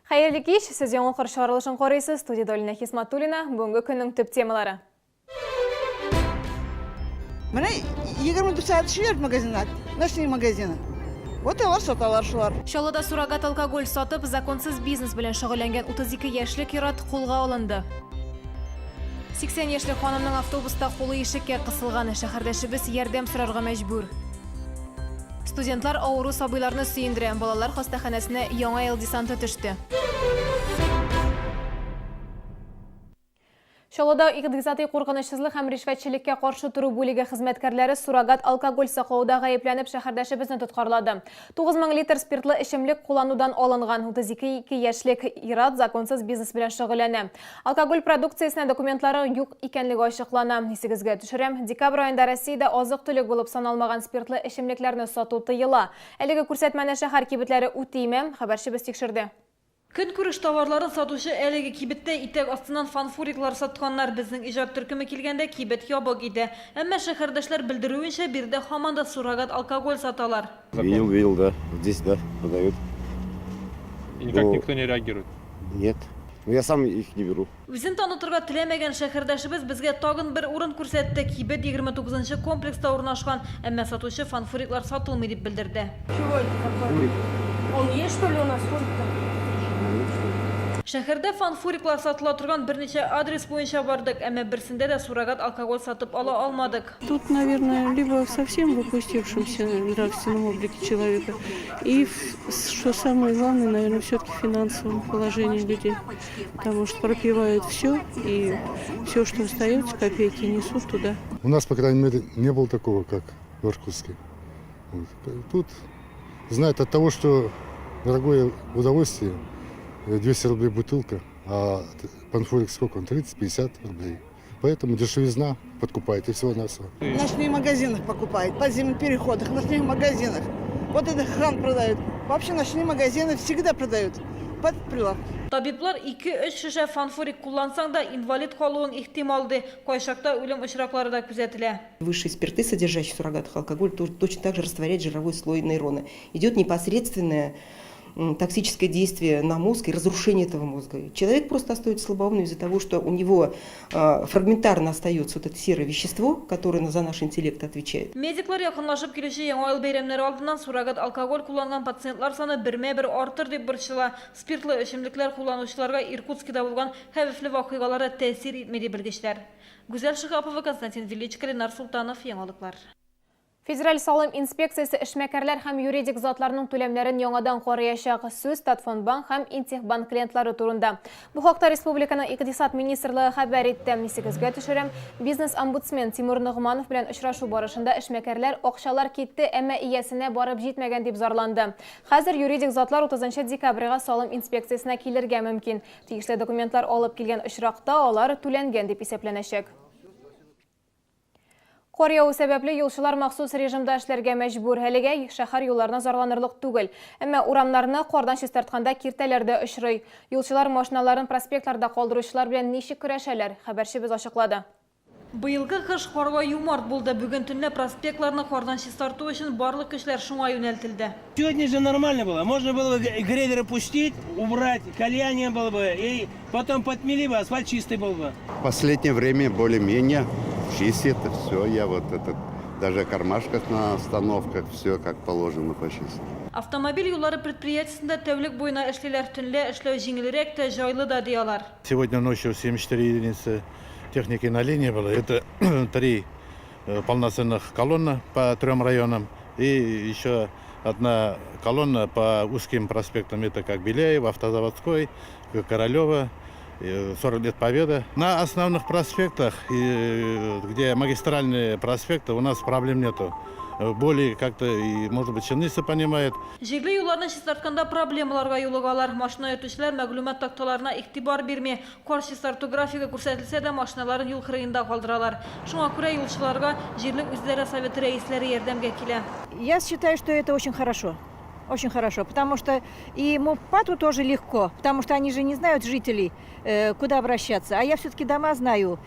Хәерле кич, сез Яңа кыр чыгарылышын карыйсыз. Студиядә Алинә Хисматуллина. Бүгенге көннең төп темалары. Менә 24 сәгать эшлиләр магазиннар, ночные магазины. Вот алар саталар шулар. Чаллыда суррогат алкоголь сатып, законсыз бизнес белән шөгыльләнгән 32 яшьлек ир-ат кулга алынды. 80 яшьлек ханымның автобуста кулы ишеккә кысылган, шәһәрдәшебез ярдәм сорарга мәҗбүр. Студентлар авыру сабыйларны сөендерә, балалар хастаханәсенә Яңа ел десанты төште. Чаллыда икътисадый куркынычсызлык һәм ришвәтчелеккә каршы тору бүлеге хезмәткәрләре суррогат алкоголь саклауда гаепләнеп шәһәрдәшебезне тоткарлады. 9000 литр спиртлы эчемлек кулланудан алынган 32 ике яшьлек ир-ат законсыз бизнес белән шөгыльләнә. Алкоголь продукциясенә документлары юк икәнлеге ачыклана. Исегезгә төшерәм, декабрь аенда Россиядә азык-төлек булып саналмаган спиртлы эчемлекләрне сату тыела. Әлеге күрсәтмәне шәһәр кибетләре үтиме? Хәбәрчебез тикшерде. Көнкүреш товарларын сатучы әлеге кибеттә итәк астыннан фанфуриклар сатканнар. Безнең иҗат төркеме килгәндә кибет ябык иде. Әмма шәһәрдәшләр белдерүенчә, биредә һаман да суррогат алкоголь саталар. Видел, видел, да. Здесь, да, продают. И никак никто не реагирует? Нет. Ну, я сам их не беру. Үзен танытырга теләмәгән шәһәрдәшебез безгә тагын бер урын күрсәтте. Кибет 29 нчы комплекста урнашкан, әмма сатучы фанфуриклар сатылмый дип белдерде. Чего это такое? Он есть, что ли, у нас фурик-то? Шәһәрдә фанфуриклар сатыла торган берничә адрес буенча бардык, әмма берсендә дә суррогат алкоголь сатып ала алмадык. Тут, наверное, либо совсем в опустившемся нравственном облике человека, и, что самое главное, наверное, все-таки в финансовом положении людей. Потому что пропивают все, и все, что остается, копейки несут туда. У нас, по крайней мере, не было такого, как в Иркутске. Вот. Тут знают от того, что дорогое удовольствие, 200 рублей бутылка, а панфурик сколько он, 30-50 рублей. Поэтому дешевизна подкупает и всего-навсего. В ночных магазинах покупают, в подземных переходах, в ночных магазинах. Вот это хан продают. Вообще ночные магазины всегда продают под прилавки. Табиблар ике-өч шешә фанфурик куллансаң да, инвалид калуың ихтимал, ди. Кайчакта үлем очраклары да күзәтелә. Высшие спирты, содержащие в суррогатах алкоголь, точно так же растворяют жировой слой нейрона. Идет непосредственное токсическое действие на мозг и разрушение этого мозга. Человек просто остается слабоумным из-за того, что у него фрагментарно остается вот это серое вещество, которое за наш интеллект отвечает. Медиклар якынлашып килүче Яңа ел бәйрәмнәре алдыннан суррогат алкоголь кулланган пациентлар саны бермә-бер артыр дип борчыла. Спиртлы эчемлекләр кулланучыларга Иркутскида булган хәвефле вакыйгалар да тәэсир итми, ди белгечләр. Гүзәл Шиһапова, Константин Величко, Ленар Солтанов, Яңалыклар. Федераль салым инспекциясе эшмәкәрләр һәм юридик затларның түләмнәрен яңадан караячак. Сүз Татфондбанк һәм Интехбанк клиентлары турында. Бу хакта республиканың Икътисад министрлыгы хәбәр итте. Исегезгә төшерәм, бизнес-омбудсмен Тимур Ногманов белән очрашу барышында эшмәкәрләр акчалар китте, әмма иясенә барып җитмәгән дип зарланды. Хәзер юридик затлар 30 декабрьгә салым инспекциясенә килергә мөмкин. Тиешле документлар алып килгән очракта алар түләнгән дип исәпләнәчәк. Кар яву сәбәпле юлчылар махсус режимда эшләргә мәҗбүр. Әлегә шәһәр юлларына зарланырлык түгел. Әмма урамнарны кардан чистартканда киртәләр дә очрый. Юлчылар машиналарын проспектларда калдыручылар белән ничек көрәшәләр? Хәбәрчебез ачыклады. Быелгы кыш карга юмарт булды. Бүген төнлә проспектларны кардан чистарту өчен барлык көчләр шуңа юнәлтелде. Сегодня же нормально было. Можно было бы грейдеры пустить, убрать, колея не было бы, и потом подмели бы, асфальт чистый был бы. В последнее время более-менее чистит все. Я вот этот, даже кармашках на остановках все как положено почистил. Автомобиль юллары предприятиесендә тәүлек буена эшлиләр. Төнлә эшләү җиңелрәк тә, җайлы да, ди алар. Сегодня ночью 74 единицы техники на линии было. Это три полноценных колонны по трем районам и еще одна колонна по узким проспектам. Это как Беляева, Автозаводской, Королева, 40 лет Победы. На основных проспектах, где магистральные проспекты, у нас проблем нету. Более как-то, и, может быть, чиновницы понимают. Җирле юлларны чистартканда проблемаларга юлыгалар. Машина йөртүчеләр мәгълүмат такталарына игътибар бирми. Кар чистарту графигы күрсәтелсә дә, машиналарын юл кырыенда калдыралар. Шуңа күрә юлчыларга җирле үзидарә советы рәисләре ярдәмгә килә. Я считаю, что это очень хорошо. Очень хорошо, потому что и МУПАТу тоже легко, потому что они же не знают жителей, куда обращаться. А я все-таки дома знаю.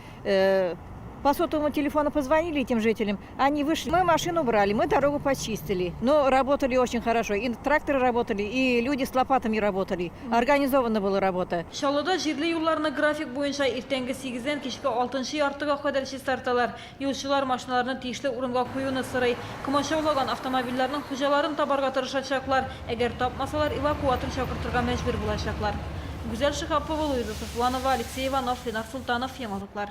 По сотовому телефону позвонили этим жителям, они вышли. Мы машину брали, мы дорогу почистили. Но работали очень хорошо. И тракторы работали, и люди с лопатами работали. Организована была работа. Чаллыда җирле юлларны график буенча иртәнге сигездән кичке алтынчы яртыга кадәр чистарталар. Юлчылар машиналарны тиешле урынга куюны сорый. Комачаулаган автомобильләрнең хуҗаларын табарга тырышачаклар. Әгәр тапмасалар, эвакуатор чакыртырга мәҗбүр булачаклар. Гүзәл Шиһапова, Луиза Сафуанова, Алексей Иванов, Ленар Солтанов, Яңалыклар.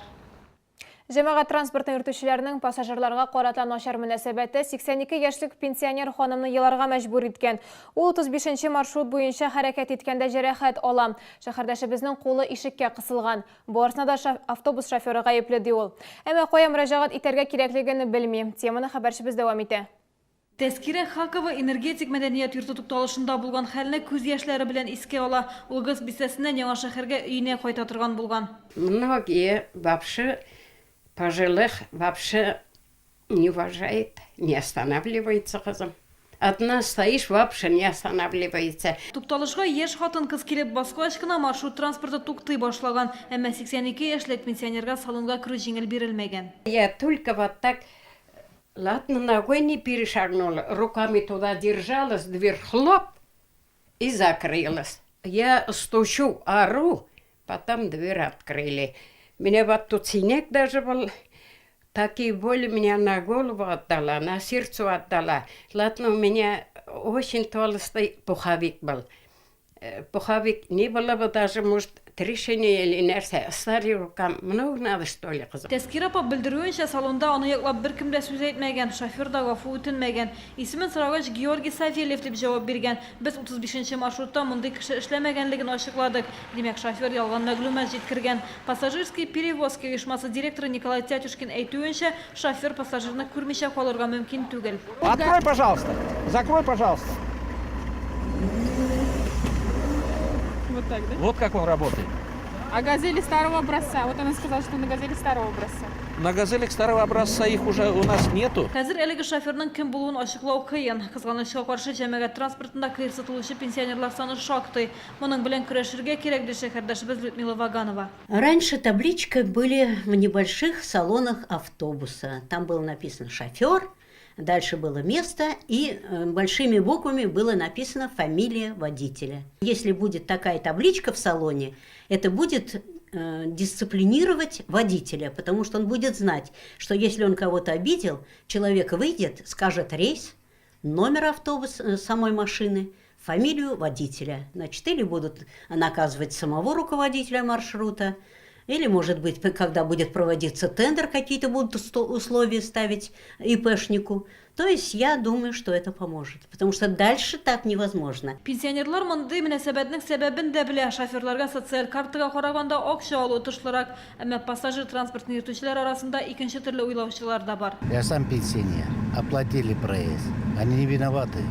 Җәмәгать транспортын йөртүчеләрнең пассажирларга карата начар мөнәсәбәте 82 яшьлек пенсионер ханымны еларга мәҗбүр иткән. Ул 35 нче маршрут буенча хәрәкәт иткәндә җәрәхәт ала. Шәһәрдәшебезнең кулы ишеккә кысылган. Барысына да автобус шоферы гаепле, ди ул. Әмма кая мөрәҗәгать итәргә кирәклеген белми. Теманы хәбәрчебез дәвам итә. Тәзкирә Хакова Энергетик мәдәният йорты тукталышында булган хәлне күз яшьләре белән искә ала. Ул ГЭС бистәсеннән Яңа шәһәргә өенә кайта торган булган. Многие вообще пожилых вообще не уважает, не останавливается, кызым. Одна стоишь, вообще не останавливается. Тукталышка яшь хатын-кыз килеп баскач кына маршрут транспорты туктый башлаган. Әмма 82 яшьлек пенсионерга салонга керү җиңел бирелмәгән. Я только вот так Ладно, ногой не перешагнула, руками туда держалась, дверь хлоп и закрылась. Я стучу, ору, потом дверь открыли. Меня вот тут синяк даже был, такие боли меня на голову отдала, на сердце отдала. Ладно, у меня очень толстый пуховик был. Э, пуховик не было бы даже, может, трещины или нәрсә. Старый рукам много надо, что ли, кызым? Тәзкирә апа белдерүенчә, салонда аны яклап беркем дә сүз әйтмәгән, шофер да гафу үтенмәгән. Исемен сорагач, Георгий Савельев дип җавап биргән. Без 35 нче маршрутта мондый кеше эшләмәгәнлеген ачыкладык. Димәк, шофер ялган мәгълүмат җиткергән. Пассажирские перевозки оешмасы директоры Николай Тятюшкин әйтүенчә, шофер пассажирны күрмичә калырга мөмкин түгел. Открой, пожалуйста. Закрой, пожалуйста. Вот так, да? Вот как он работает. А газели старого образца? Вот она сказала, что на газели старого образца. На газелях старого образца их уже у нас нету. Хәзер әлеге шоферның кем булуын ачыклау кыен. Кызганычка каршы, җәмәгать транспортында кыерсытылучы пенсионерлар саны шактый. Моның белән көрәшергә кирәк, ди шәһәрдәшебез Людмила Ваганова. Раньше табличка были в небольших салонах автобуса. Там было написано «шофер», дальше было место, и э, большими буквами было написано фамилия водителя. Если будет такая табличка в салоне, это будет э, дисциплинировать водителя, потому что он будет знать, что если он кого-то обидел, человек выйдет, скажет рейс, номер автобуса э, самой машины, фамилию водителя. Значит, или будут наказывать самого руководителя маршрута, или, может быть, когда будет проводиться тендер, какие-то будут условия ставить ИПшнику. То есть я думаю, что это поможет, потому что дальше так невозможно. Пенсионерлар мондый мөнәсәбәтнең сәбәбен дә белә. Шоферларга социаль картага караганда акча алу отышлырак. Әмма пассажир транспортын йөртүчеләр арасында икенче төрле уйлаучылар да бар. Я сам пенсионер. Оплатили проезд. Они не виноваты,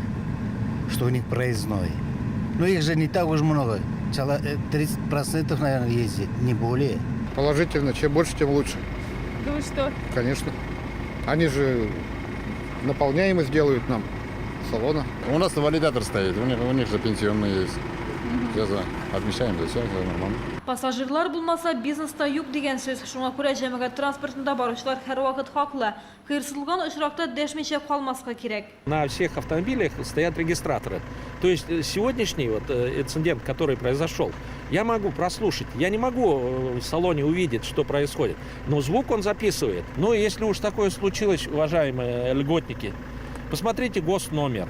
что у них проездной. Но их же не так уж много. 30%, э, наверное, ездит, не более. Положительно. Чем больше, тем лучше. Да вы что? Конечно. Они же наполняемость делают нам салона. У нас валидатор стоит, у них, у них же пенсионные есть. Все за, отмечаем, да все, все нормально. Пассажирлар булмаса, бизнес та юк дигән сүз. Шуңа күрә җәмәгать транспортында баручылар һәрвакыт хаклы. Кыерсытылган очракта дәшмичә калмаска кирәк. На всех автомобилях стоят регистраторы. То есть э, сегодняшний вот э, инцидент, который произошел, я могу прослушать. Я не могу э, в салоне увидеть, что происходит. Но звук он записывает. Но если уж такое случилось, уважаемые льготники, посмотрите госномер.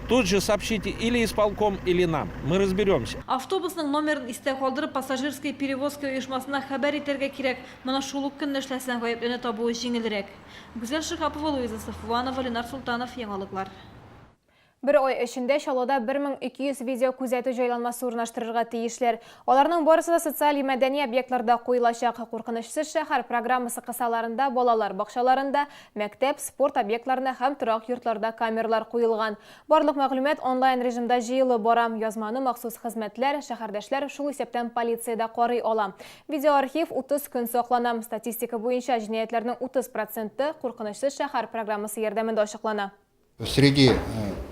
Тут же сообщите или исполком, или нам. Мы разберемся. Автобусның номерын истә калдырып, Пассажирские перевозки оешмасына хәбәр итәргә кирәк. Моны шул ук көнне эшләсәң, гаеплене табуы җиңелрәк. Гүзәл Шиһапова, Луиза Сафуанова, Ленар Солтанов, Яңалыклар. Бер ай эчендә Чаллыда 1200 видеокүзәтү җайланмасы урнаштырырга тиешләр. Аларның барысы да социаль мәдәни объектларда куелачак. Куркынычсыз шәһәр программасы кысаларында балалар бакчаларында, мәктәп, спорт объектларында һәм торак йортларда камералар куелган. Барлык мәгълүмат онлайн режимда җыелып бара. Язманы махсус хезмәтләр, шәһәрдәшләр, шул исәптән полиция дә карый ала. Видеоархив 30 көн саклана. Статистика буенча, җинаятьләрнең 30 проценты Куркынычсыз шәһәр программасы ярдәмендә ачыклана. Среди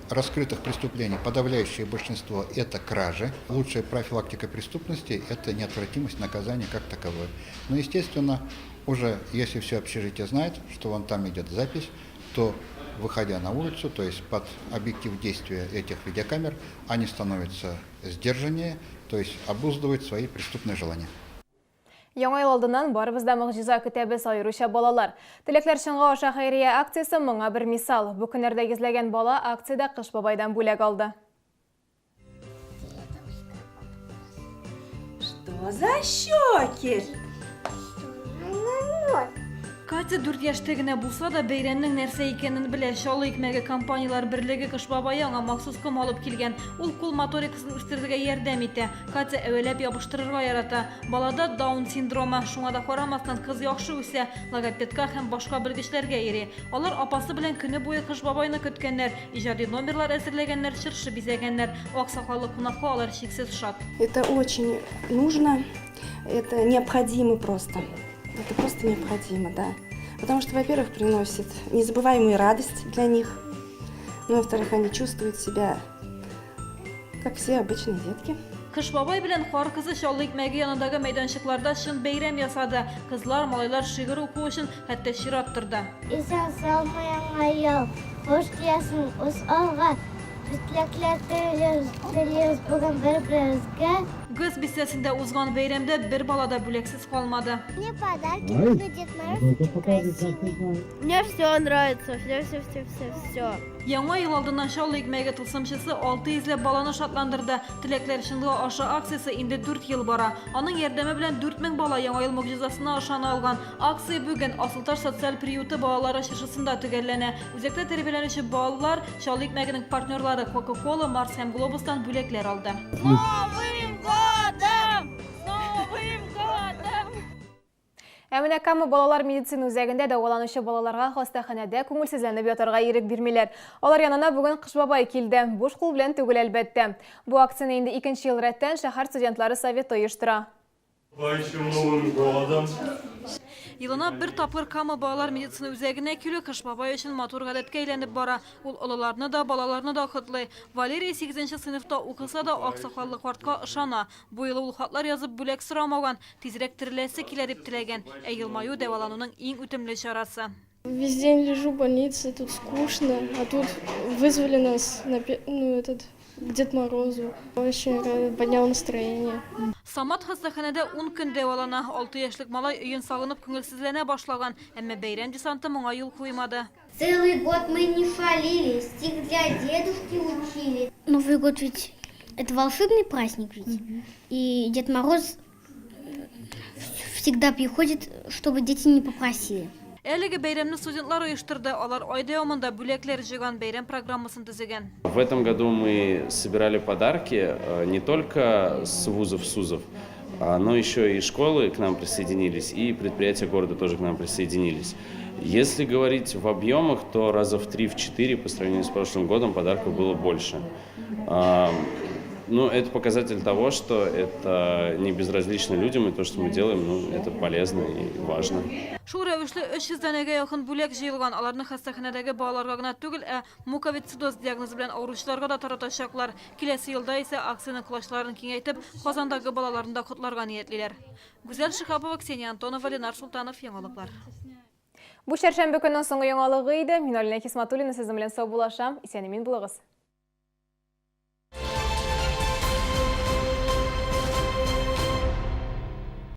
Раскрытых преступлений подавляющее большинство – это кражи. Лучшая профилактика преступности – это неотвратимость наказания как таковой. Но, естественно, уже если все общежитие знает, что вон там идет запись, то, выходя на улицу, то есть под объектив действия этих видеокамер, они становятся сдержаннее, то есть обуздывают свои преступные желания. Яңа ел алдыннан барыбыз да могҗиза көтәбез, аеруча балалар. Теләкләр чынга аша хәйрия акциясе моңа бер мисал. Бу көннәрдә йөзләгән бала акциядә Кыш бабайдан бүләк алды. Что за щеки? Катя дүрт яшьтә генә булса да, бәйрәмнең нәрсә икәнен белә. Чаллы икмәге компанияләр берлеге Кыш бабае аңа махсус ком алып килгән. Ул кул моторикасын үстерергә ярдәм итә. Катя әвәләп ябыштырырга ярата. Балада Даун синдромы. Шуңа да карамастан, кыз яхшы үсә, логопедка һәм башка белгечләргә йөри. Алар апасы белән көне буе Кыш бабайны көткәннәр, иҗади номерлар әзерләгәннәр, чыршы бизәгәннәр. Ак сакаллы кунакка алар чиксез шат. Это очень нужно, это необходимо просто. Это просто необходимо, да. Потому что, во-первых, приносит незабываемую радость для них. Ну, во-вторых, они чувствуют себя, как все обычные детки. Кыш бабай белән Кар кызы Чаллы икмәге янындагы мәйданчыкларда чын бәйрәм ясады. Кызлар, малайлар шигырь уку өчен хәтта чират торды. Исән-саумы, Яңа ел! Хуш киләсең, үз алга! Без теләкләр телибез, телибез бүген бер-беребезгә. ГЭС бистәсендә узган бәйрәмдә бер бала да бүләксез калмады. Мне подарки будет Дед Мороз очень красивый. Мне все нравится, все, все, все, все, все. Яңа ел алдыннан Чаллы икмәге тылсымчысы 600 ләп баланы шатландырды. Теләкләр чынга аша акциясе инде дүрт ел бара. Аның ярдәме белән 4000 бала Яңа ел могҗизасына ышана алган. Акция бүген Асылташ социаль приюты балалары чыршысында төгәлләнә. Үзәктә тәрбияләнүче балалар Чаллы икмәгенең партнерлары Кока-Кола, Марс һәм Глобустан бүләкләр алды. С Новым годом! С Новым годом! Ә менә Кама балалар медицина үзәгендә дәваланучы балаларга хастаханәдә күңелсезләнеп ятарга ирек бирмиләр. Алар янына бүген Кыш бабай килде. Буш кул белән түгел, әлбәттә. Бу акцияне инде икенче ел рәттән шәһәр студентлары советы оештыра. Елына бер тапкыр Кама балалар медицина үзәгенә килү Кыш бабай өчен матур гадәткә әйләнеп бара. Ул олыларны да, балаларны да котлый. Валерия сигезенче сыйныфта укыса да, ак сакаллы картка ышана. Бу юлы ул хатлар язып бүләк сорамаган, тизрәк тереләсе килә дип теләгән. Ә елмаю, дәвалануның иң үтемле чарасы. Весь день лежу в больнице, тут скучно, а тут вызвали нас на, ну, этот, к Дед Морозу. Очень рада, поднял настроение. Самат хастаханәдә ун көн дәвалана. Алты яшьлек малай өен сагынып күңелсезләнә башлаган, әмма бәйрәм десанты моңа юл куймады. Целый год мы не шалили, стих для дедушки учили. Новый год ведь это волшебный праздник ведь. И Дед Мороз всегда приходит, чтобы дети не попросили. Әлеге бәйрәмне студентлар оештырды. Алар ай дәвамында бүләкләр җыйган, бәйрәм программасын төзегән. В этом году мы собирали подарки не только с вузов, СУЗов, но еще и школы к нам присоединились, и предприятия города тоже к нам присоединились. Если говорить в объемах, то раза в три-четыре по сравнению с прошлым годом подарков было больше. Ну, это показатель того, что это не безразлично людям, и то, что мы делаем, ну, это полезно и важно. Шул рәвешле 300 данәгә якын бүләк җыелган. Аларны хастаханәдәге балаларга гына түгел, ә муковисцидоз диагнозы белән авыручыларга да таратачаклар. Киләсе елда исә акциянең колачларын киңәйтеп, Казандагы балаларны да котларга ниятлиләр. Гүзәл Шиһапова, Ксения Антонова, Ленар Солтанов, Яңалыклар. Бу чәршәмбе көннең соңгы яңалыгы иде. Мин Алинә Хисматуллина сезнең белән саубуллашам. Исән-имин булыгыз.